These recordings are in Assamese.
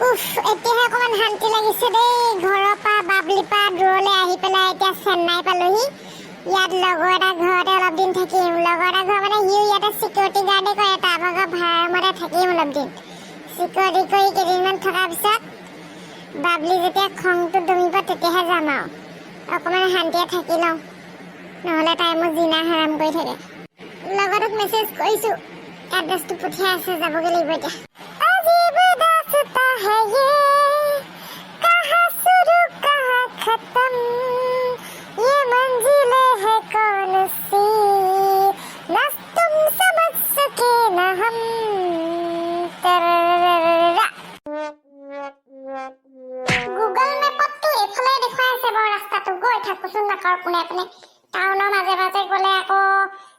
উফ, এতিয়াহে অকণমান শান্তি লাগিছে দেই। ঘৰৰ পৰা, বাবলিৰ পৰা দূৰলৈ আহি পেলাই এতিয়া চেন্নাই পালোহি। ইয়াত লগৰ এটা ঘৰতে অলপ দিন থাকিম। লগৰ এটা ঘৰ মানে সিও ইয়াতে চিকিউৰিটি গাৰ্ডে কৰে। তাৰ ভাগৰ ভাড়া ৰুমতে থাকিম অলপ দিন। চিকিউৰিটি কৰি কেইদিনমান থকাৰ পিছত বাবলি যেতিয়া খংটো দমিব, তেতিয়াহে যাম আৰু। অকণমান শান্তিয়ে থাকি লওঁ, নহ'লে তাই মোক জিনা হাৰাম কৰি থাকে। লগৰটোক মেছেজ কৰিছোঁ, এড্ৰেছটো পঠিয়াই আছে, যাবগৈ লাগিব এতিয়া। अजीब दास्तां है ये, कहाँ शुरू कहाँ खत्म, ये मंजिलें है कौन सी, न तुम समझ सके न हम। तररररा। গুগল মেপততো এইফালে দেখুৱাই আছে বাৰু ৰাস্তাটো। গৈ থাকোচোন নাকৰ পোনে পোনে। টাউনৰ মাজে মাজে গ'লে আকৌ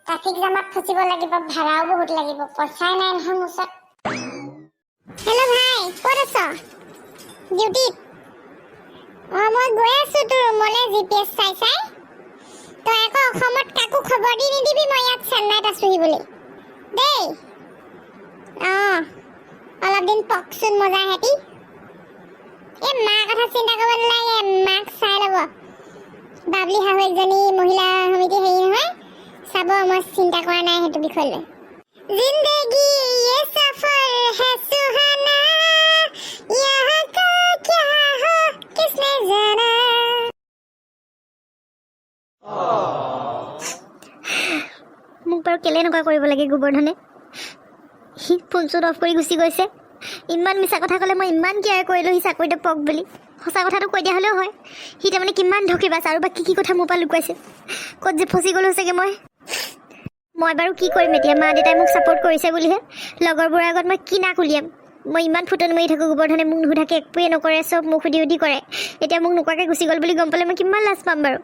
ট্ৰাফিক জামত ফচিব লাগিব, ভাড়াও বহুত লাগিব। পইচাই নাই নহয় মোৰ ওচৰত। হেল্ল' ভাই, ক'ত আছ? ডিউটিত? অঁ, মই গৈ আছো তোৰ ৰুমলৈ জিপিএছ চাই চাই। তই আকৌ অসমত কাকো খবৰ দি নিদিবি মই ইয়াত চেন্নাইত আছোহি বুলি দেই। অঁ, অলপ দিন পকচোন মজা হেঁতি। এই মাৰ কথা চিন্তা কৰিব নালাগে, মাক চাই ল'ব। বাবলি শাহু একজনী মহিলা সমিতি হেৰি নহয়, চাব। মই চিন্তা কৰা নাই সেইটো বিষয় লৈ। जिंदगी ये सफर है सुहाना, यहाँ का क्या हो किसने जाना। মোক বাৰু কেলে এনেকুৱা কৰিব লাগে গোবৰ্ধনে? সি ফোন চোন অফ কৰি গুচি গৈছে। ইমান মিছা কথা ক'লে। মই ইমান কেয়াৰ কৰিলোঁ সি চাকৰিটো পক বুলি। সঁচা কথাটো কৈ দিয়া হ'লেও হয়। সি তাৰমানে কিমান ধকিবাজ আৰু বা কি কি কথা মোৰ পৰা লুকুৱাইছে। ক'ত যে ফচি গ'লো চাগে মই। মই বাৰু কি কৰিম এতিয়া? মা দেউতাই মোক ছাপৰ্ট কৰিছে বুলিহে। লগৰবোৰৰ আগত মই কি নাক উলিয়াম? মই ইমান ফুটন মাৰি থাকোঁ, গোবৰ্ধনে মোক নুসুধাকৈ একোৱে নকৰে, চব মোক সুধি সুধি কৰে। এতিয়া মোক নোকোৱাকৈ গুচি গ'ল বুলি গম পালে মই কিমান লাজ পাম বাৰু?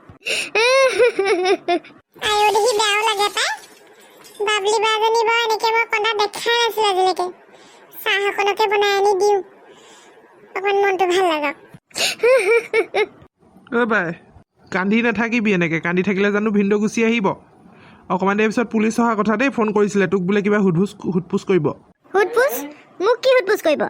আইঅ দেখি বেয়াও লাগে পাই। বাবলি বাজনী বাৰু এনেকে মই কন্দা দেখাই নাছিলো আজিলৈকে। চাহ অকণকে বনাই আনি দিওঁ, অকণ মনটো ভাল লাগক। অ' বাই, কান্দি নাথাকিবি। এনেকৈ কান্দি থাকিলে জানো ভিনদেউ গুচি আহিব? অকণমান দেৰি পিছত পুলিচ অহা কথা দেই। ফোন কৰিছিলে, তোক বোলে কিবা সোধ পোছ কৰিব। সোধ পোছ? মোক কি সোধ পোছ কৰিব?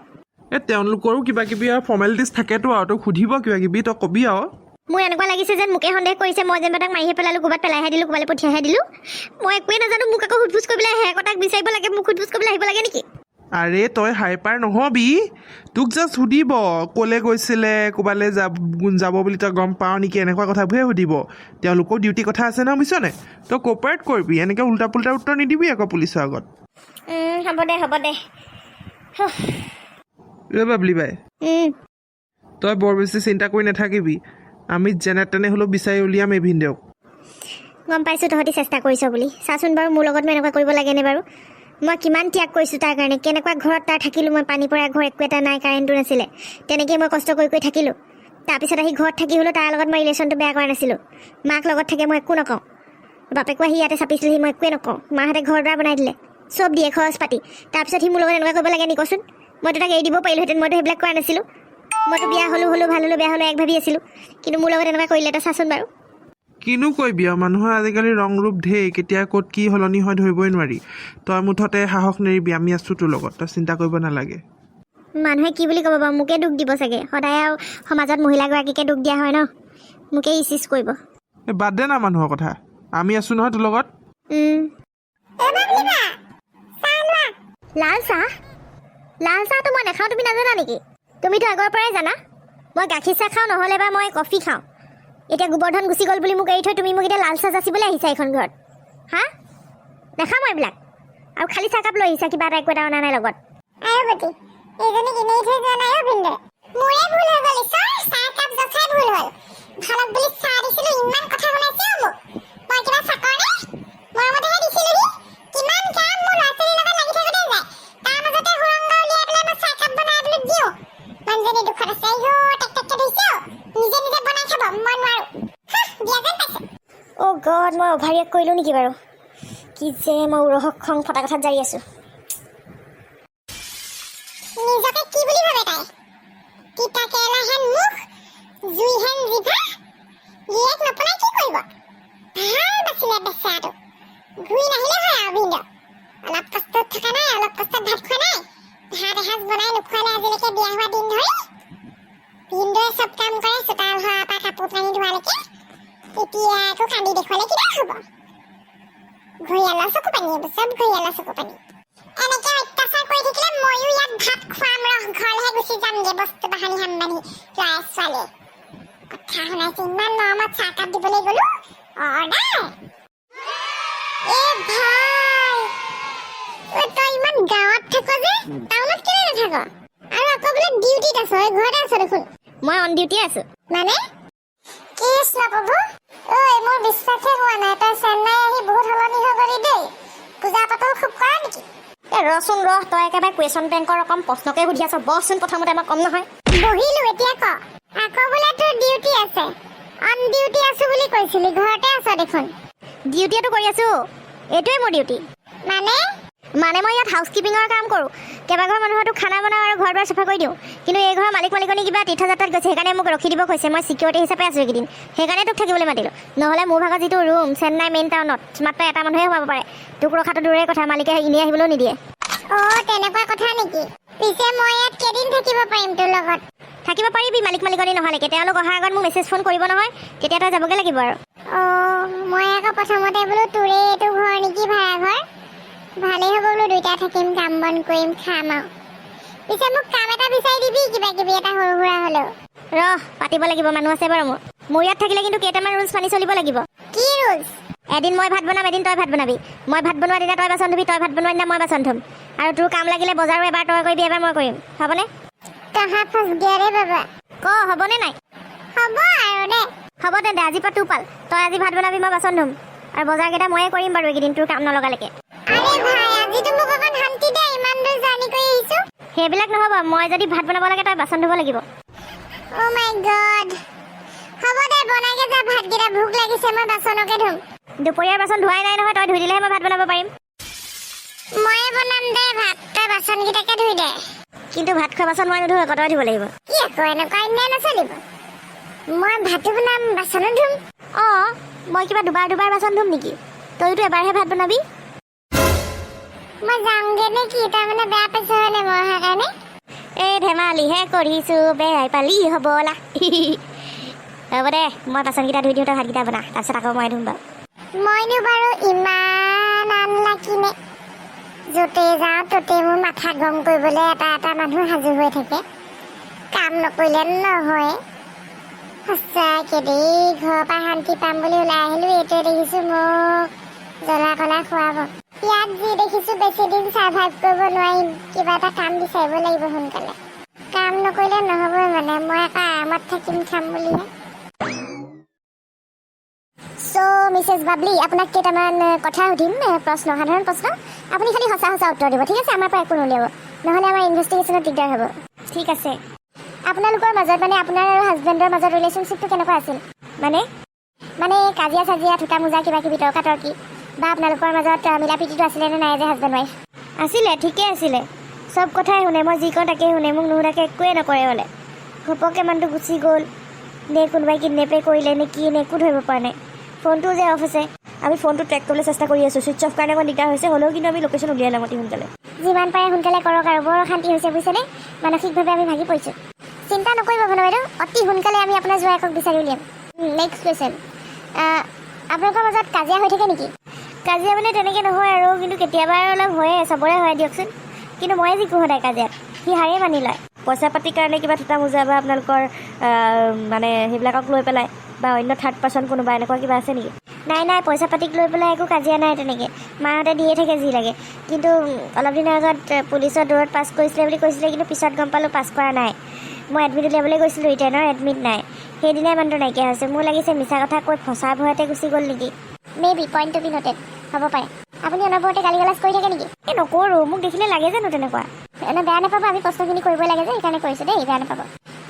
এই তেওঁলোকৰো কিবা কিবি আৰু ফৰ্মেলিটিছ থাকেতো আৰু। তোক সুধিব কিবা কিবি, তই কবি আৰু। মোৰ এনেকুৱা লাগিছে যেন মোকে সন্দেহ কৰিছে, মই যেনিবা তাক মাৰিহে পেলালোঁ, ক'ৰবাত পেলাইহে দিলোঁ, ক'ৰবালৈ পঠিয়াইহে দিলোঁ। মই একোৱে নাজানো, মোক আকৌ সোধ পোছ কৰিবলৈ আহে? আকৌ তাক বিচাৰিব লাগে, মোক সোধ পোছ কৰিবলৈ আহিব লাগে নেকি? আৰে, তই হাইপাৰ নহবি। তোক জাষ্ট সুধিব, ক'লৈ গৈছিলে, ক'ৰবালৈ যাব যাব বুলি তই গম পাৱ নেকি, এনেকুৱা কথাবোৰহে সুধিব। তেওঁলোকেও ডিউটি কথা আছে নহয়, বুজিছনে? তই ক'পাৰেট কৰিবি, এনেকৈ উল্টা পুল্টা উত্তৰ নিদিবি আকৌ পুলিচৰ আগত। হ'ব দে, হ'ব দে। ৰৈ বাবলি বাই, তই বৰ বেছি চিন্তা কৰি নাথাকিবি। আমি যেনে তেনে হ'লেও বিচাৰি উলিয়াম এই ভিনদেউক। গম পাইছোঁ তহঁতি চেষ্টা কৰিছ বুলি। চাচোন বাৰু, মোৰ লগত মই এনেকুৱা কৰিব লাগেনে বাৰু? মই কিমান ত্যাগ কৰিছোঁ তাৰ কাৰণে। কেনেকুৱা ঘৰত তাৰ থাকিলোঁ মই, পানী পৰা ঘৰ, একো এটা নাই, কাৰেণ্টো নাছিলে। তেনেকেই মই কষ্ট কৰি কৰি থাকিলোঁ। তাৰপিছত আহি ঘৰত থাকি হ'লেও তাৰ লগত মই ৰিলেশ্যনটো বেয়া কৰা নাছিলোঁ। মাক লগত থাকে, মই একো নকওঁ। বাপেকো আহি ইয়াতে চাপিছিলেহি, মই একোৱে নকওঁ। মাহঁতে ঘৰ দুৱাৰ বনাই দিলে, চব দিয়ে, খৰচ পাতি। তাৰপিছত সি মোৰ লগত এনেকুৱা কৰিব লাগে নি কচোন? মইতো তাক এৰি দিব পাৰিলোহেঁতেন। মইতো সেইবিলাক কৰা নাছিলোঁ। মইতো বিয়া হ'লোঁ হ'লোঁ, ভাল হ'লোঁ বেয়া হ'লোঁ এক ভাবি আছিলোঁ। কিন্তু মোৰ লগত এনেকুৱা কৰিলে, তই চাচোন বাৰু। কিনো কৰিবি আৰু, মানুহৰ আজিকালি ৰং ৰূপ ঢেৰ। কেতিয়া ক'ত কি সলনি হয় ধৰিবই নোৱাৰি। তই মুঠতে সাহস নেৰিবি, আমি আছোঁ তোৰ লগত, তই চিন্তা কৰিব নালাগে। মানুহে কি বুলি ক'ব বাৰু? মোকে দোষ দিব চাগে। সদায় আৰু সমাজত মহিলাগৰাকীকে দোষ দিয়া হয় ন? মোকে ইচ ইচ কৰিব। এই বাদ দে না মানুহৰ কথা, আমি আছোঁ নহয় তোৰ লগত। লাল চাহ? লাল চাহটো মই নাখাওঁ, তুমি নাজানা নেকি? তুমিতো আগৰ পৰাই জানা মই গাখীৰ চাহ খাওঁ, নহ'লে বা মই কফি খাওঁ। এতিয়া গোবৰ্ধন গুচি গ'ল বুলি মোক এৰি থৈ তুমি মোক এতিয়া লাল চাহ যাচিবলৈ আহিছা এইখন ঘৰত? হা, নাখাওঁ মই এইবিলাক। আৰু খালী চাহকাপ লৈ আহিছা, কিবা এটা একো এটা অনা নাই লগত। আয়ো গতি, এইজনীক এনেই থৈ যোৱা নাই অ' ভিনদেউ। মোৰে ভুল হৈ গ'ল ঈশ্বৰ, চাহকাপ জচাই ভুল হ'ল। ভালক বুলি চাহ দিছিলো, ইমান কথা শুনাইছে অ' মোক। মই কিবা চাকৰ নে? মৰমতেহে দিছিলোহি। কিমান কাম মোৰ ল'ৰা ছোৱালীৰ লগত লাগি থাকোঁতে যায়, তাৰ মাজতে সুৰংগ উলিয়াই পেলাই মই চাহকাপ বনাই বোলো দিওঁ। মানুহজনী দুখত আছে। আইঅ', টেক টেককে ধৰিছে অ'। নিজে নিজে বনাই খাব, মই নোৱাৰো। হাহ, দিয়া যেন পাইছে। অ' গড, মই অভাৰ ৰিয়েক্ট কৰিলোঁ নেকি বাৰু? কি যে মই উৰহক খং ফটা কথাত জাৰি আছোঁ। নিজকে কি বুলি ভাবে তাই? তিতা কেৰেলা হেন মুখ, জুই হেন জিভা। গিৰিয়েক নপলাই কি কৰিব? ভাল বাচিলে বেচেৰাটো। ঘূৰি নাহিলে হয় আৰু ভিনদেউ। অলপ কষ্টত থকা নাই, অলপ কষ্টত ভাত খোৱা নাই। ভাত এসাঁজ বনাই নোখোৱালে আজিলৈকে বিয়া হোৱা দিন ধৰি। ভিনদেউৱে চব কাম কৰে, চোতাল সৰা পৰা কাপোৰ কানি ধোৱালৈকে। এতিয়া আকৌ কান্দি দেখুৱালে কিবা হ'ব? ঘৰিয়ালৰ চকু পানী এইবোৰ, চব ঘৰিয়ালৰ চকু পানী। এনেকে অত্যাচাৰ কৰি থাকিলে ময়ো ইয়াত ভাত খুৱাম ৰহ, ঘৰলৈহে গুচি যামগে বস্তু বাহানি সামবান্ধি। ল'ৰা ছোৱালীয়ে কথা শুনাইছে। ইমান মৰমত চাহকাপ দিবলৈ গ'লো, অৰ্ডাৰ। এ ভাই ঐ, তই ইমান গাঁৱত থাক যে, টাউনত কেলে নাথাক? আৰু আকৌ বোলে ডিউটিত আছ, এই ঘৰতে আছ দেখোন। মই অন ডিউটিয়ে আছোঁ। মানে কৃষ্ণ প্ৰভু ঐ, মোৰ বিশ্বাসে হোৱা নাই, তই চেন্নাই আহি বহুত সলনি হৈ গলি দেই। পূজা পাতল খুব কৰা নেকি? এ ৰচোন ৰহ, তই একেবাৰে কুৱেশ্যন বেংকৰ ৰকম প্ৰশ্নকে সুধি আছ। বহচোন প্ৰথমতে, মই কম নহয়। বহিলো, এতিয়া ক। আকৌ বোলে তোৰ ডিউটি আছে, অন ডিউটি আছো বুলি কৈছিলি, ঘৰতে আছ দেখোন। ডিউটিয়েতো কৰি আছোঁ, এইটোৱে মোৰ ডিউটি। মানে? মানে মই ইয়াত হাউচ কিপিঙৰ কাম কৰোঁ। কেইবাঘৰ মানুহৰতো খানা বনাওঁ আৰু ঘৰ দুৱাৰ চাফা কৰি দিওঁ। কিন্তু এই ঘৰৰ মালিক মালিকনী কিবা তীৰ্থযাত্ৰাত গৈছে, সেইকাৰণে মোক ৰখি দিব কৈছে। মই চিকিউৰিটি হিচাপে আছোঁ এইকেইদিন, সেইকাৰণে তোক থাকিবলৈ মাতিলোঁ। নহ'লে মোৰ ভাগৰ যিটো ৰুম চেন্নাই মেইন টাউনত, মাত্ৰ এটা মানুহে সোমাব পাৰে। তোক ৰখাটো দূৰৰে কথা, মালিকে এনেই আহিবলৈও নিদিয়ে। অ, তেনেকুৱা কথা নেকি? পিছে মই ইয়াত কেইদিন থাকিব পাৰিম তোৰ লগত? থাকিব পাৰিবি মালিক মালিকনী নহালৈকে। তেওঁলোক অহাৰ আগত মোক মেছেজ ফোন কৰিব নহয়, তেতিয়া তই যাবগৈ লাগিব আৰু। অ, মই আকৌ প্ৰথমতে বোলো তোৰে এইটো ঘৰ নেকি, ভাড়া ঘৰ। ভালেই হ'ব বোলো, দুইটা থাকিম, কাম বন কৰিম, খাম আৰু। পিছে মোক কাম এটা বিচাৰি দিবি, কিবা কিবি এটা সৰু সুৰা হ'লেও। ৰহ, পাতিব লাগিব, মানুহ আছে বাৰু মোৰ। মোৰ ইয়াত থাকিলে কিন্তু কেইটামান ৰুলছ মানি চলিব লাগিব। কি ৰুলছ? এদিন মই ভাত বনাম, এদিন তই ভাত বনাবি। মই ভাত বনোৱা দিনা তই বাচন ধুবি, তই ভাত বনোৱা দিনা মই বাচন ধুম। আৰু তোৰ কাম লাগিলে বজাৰো এবাৰ তই কৰিবি, এবাৰ মই কৰিম। হ'বনে? कहाँ फंस गया रे बाबा। ক, হ'বনে নাই? হ'ব আৰু দে। হ'ব তেন্তে, আজিৰ পৰা তোৰ পাল। তই আজি ভাত বনাবি, মই বাচন ধুম আৰু বজাৰকেইটা ময়ে কৰিম বাৰু এইকেইদিন তোৰ কাম নলগালৈকে। আৰে ভাই, আজিতো মোক অকণ শান্তি দে, ইমান দূৰ জাৰ্ণি কৰি আহিছো। সেইবিলাক নহ'ব। মই যদি ভাত বনাব লাগে, তই বাচন ধুব লাগিব। অ' মাই গড, হ'ব দে, বনাগে যা ভাতকেইটা, ভোক লাগিছে, মই বাচনকে ধুম। দুপৰীয়াৰ বাচন ধোৱাই নাই নহয়। তই ধুই দিলেহে মই ভাত বনাব পাৰিম। ময়ে বনাম দে ভাত, তই বাচনকেইটাকে ধুই দে। কিন্তু ভাত খোৱা বাচন মই নুধো আকৌ, তই ধুব লাগিব। কি আকৌ, এনেকুৱা অন্যায় নচলিব। মই ভাতো বনাম, বাচনো ধুম? অঁ, মই কিবা দুবাৰ দুবাৰ বাচন ধুম নেকি? তইতো এবাৰহে ভাত বনাবি। মই যামগে নে কি? তই মানে বেয়া পাইছ হয়নে মই অহাৰ কাৰণে? এই ধেমালিহে কৰিছোঁ, বেয়াই পালি হ'বলা। হ'ব দে, মই বাচনকেইটা ধুই দিওঁ, তই ভাতকেইটা বনা, তাৰপিছত আকৌ মই ধুম বাৰু। মইনো বাৰু ইমান আনলাকি নে, য'তেই যাওঁ ত'তেই মোৰ মাথা গৰম কৰিবলৈ এটা এটা মানুহ সাজু হৈ থাকে। কাম নকৰিলে নহয়। সঁচাকে দেই, ঘৰৰ পৰা শান্তি পাম বুলি ওলাই আহিলো, এইটোৱে দেখিছো মোক জ্বলা কলা খুৱাব। ইয়াত যি দেখিছো বেছি দিন চাৰ্ভাইভ কৰিব নোৱাৰিম। কিবা এটা কাম বিচাৰিব লাগিব সোনকালে। কাম নকৰিলে নহ'বই। মানে মই আকৌ আৰামত থাকিম খাম বুলিহে। চ' মিছেছ বাবলি, আপোনাক কেইটামান কথা সুধিম, প্ৰশ্ন, সাধাৰণ প্ৰশ্ন। আপুনি খালি সঁচা সঁচা উত্তৰ দিব, ঠিক আছে? আমাৰ পৰা একো নোলিয়াব, নহ'লে আমাৰ ইনভেষ্টিগেশ্যনত দিগদাৰ হ'ব। ঠিক আছে? আপোনালোকৰ মাজত, মানে আপোনাৰ আৰু হাজবেণ্ডৰ মাজত ৰিলেশ্যনশ্বিপটো কেনেকুৱা আছিল? মানে মানে কাজিয়া চাজিয়া, থোটা মোজা, কিবা কিবি তৰ্কাতৰ্কি বা আপোনালোকৰ মাজত মিলা প্ৰীতিটো আছিলে নে নাই যে হাজবেণ্ড ৱাইফ? আছিলে, ঠিকেই আছিলে। চব কথাই শুনে, মই যি কওঁ তাকেই শুনে, মোক নুশুনাকৈ একোৱে নকৰে। বোলে ঘপককৈ মানুহটো গুচি গ'ল নে কোনোবাই কিডনেপে কৰিলে নে কি নে, একো ধৰিব পৰা নাই। ফোনটোও যে অফ আছে। আমি ফোনটো ট্ৰেক কৰিবলৈ চেষ্টা কৰি আছোঁ। ছুইচ অফ কাৰণে অকণ দিগদাৰ হৈছে, হ'লেও কিন্তু আমি লোকেশ্যন উলিয়াই ল'ম অতি সোনকালে। যিমান পাৰে সোনকালে কৰক আৰু, বৰ অশান্তি হৈছে বুজিছেনে? মানসিকভাৱে আমি ভাগি পৰিছোঁ। চিন্তা নকৰিব ভন বাইদেউ, অতি সোনকালে আমি আপোনাৰ জোৱাইকক বিচাৰি উলিয়াম। নেক্সট কুৱেশ্যন, আপোনালোকৰ মাজত কাজিয়া হৈ থাকে নেকি? কাজিয়া মানে তেনেকৈ নহয় আৰু, কিন্তু কেতিয়াবা আৰু অলপ হয়ে, চবৰে হয় দিয়কচোন। কিন্তু ময়ে জিকো সদায় কাজিয়াত, সি হাৰেই মানি লয়। পইচা পাতিৰ কাৰণে কিবা থোটা মোজা বা আপোনালোকৰ মানে সেইবিলাকক লৈ পেলাই বা অন্য থাৰ্ড পাৰ্চন কোনোবা এনেকুৱা কিবা আছে নেকি? নাই নাই, পইচা পাতিক লৈ পেলাই একো কাজিয়া নাই তেনেকৈ। মাহঁতে দিয়ে থাকে যি লাগে। কিন্তু অলপ দিনৰ আগত পুলিচৰ দৌৰত পাছ কৰিছিলে বুলি কৈছিলে, কিন্তু পিছত গম পালোঁ পাছ কৰা নাই। মই এডমিট উলিয়াবলৈ গৈছিলোঁ, ৰিটেনৰ এডমিট নাই। সেইদিনাই মানুহটো নাইকিয়া হৈছে। মোৰ লাগিছে মিছা কথা কৈ ফচাৰ ভয়তে গুচি গ'ল নেকি। May be, point to be noted, হ'ব পাৰে। আপুনি অনবৰতে গালি গালাজ কৰি থাকে নেকি? এই নকৰোঁ, মোক দেখিলে লাগে জানো তেনেকুৱা? এনে বেয়া নাপাব, আমি প্ৰশ্নখিনি কৰিবই লাগে যে, সেইকাৰণে কৰিছোঁ দেই, বেয়া নাপাব।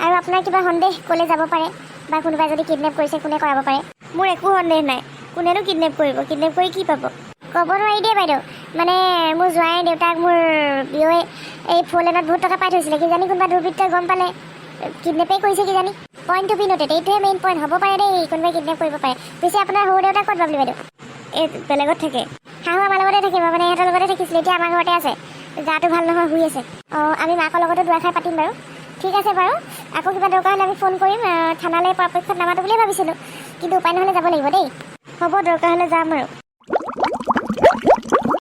আৰু আপোনাৰ কিবা সন্দেহ, ক'লৈ যাব পাৰে বা কোনোবাই যদি কিডনেপ কৰিছে, কোনে কৰাব পাৰে? মোৰ একো সন্দেহ নাই। কোনেনো কিডনেপ কৰিব? কিডনেপ কৰি কি পাব? ক'ব নোৱাৰি দেই বাইদেউ। মানে মোৰ জোঁৱাই দেউতাক, মোৰ বিয়ৈ এই ফ'ৰ লেনত বহুত টকা পাই থৈছিলে। কিজানি কোনোবা দুৰ্বৃত্তই গম পালে, কিডনেপেই কৰিছে কিজানি। Point to be noted, এইটোৱে মেইন পইণ্ট হ'ব পাৰে দেই, কোনোবাই কিডনেপ কৰিব পাৰে। পিছে আপোনাৰ সৰু দেউতা ক'ত, বাবলি বাইদেউ? এই বেলেগত থাকে। শাহু আমাৰ লগতে থাকিব, মানে ইহঁতৰ লগতে থাকিছিলে, এতিয়া আমাৰ ঘৰতে আছে। গাটো ভাল নহয়, শুই আছে। অঁ, আমি মাকৰ লগতো দুআষাৰ পাতিম বাৰু। ঠিক আছে বাৰু, আকৌ কিবা দৰকাৰ হ'লে আমি ফোন কৰিম। থানালৈ পৰাপক্ষত নামাতো বুলিয়ে ভাবিছিলোঁ, কিন্তু উপায় নহ'লে যাব লাগিব দেই। হ'ব, দৰকাৰ হ'লে যাম আৰু।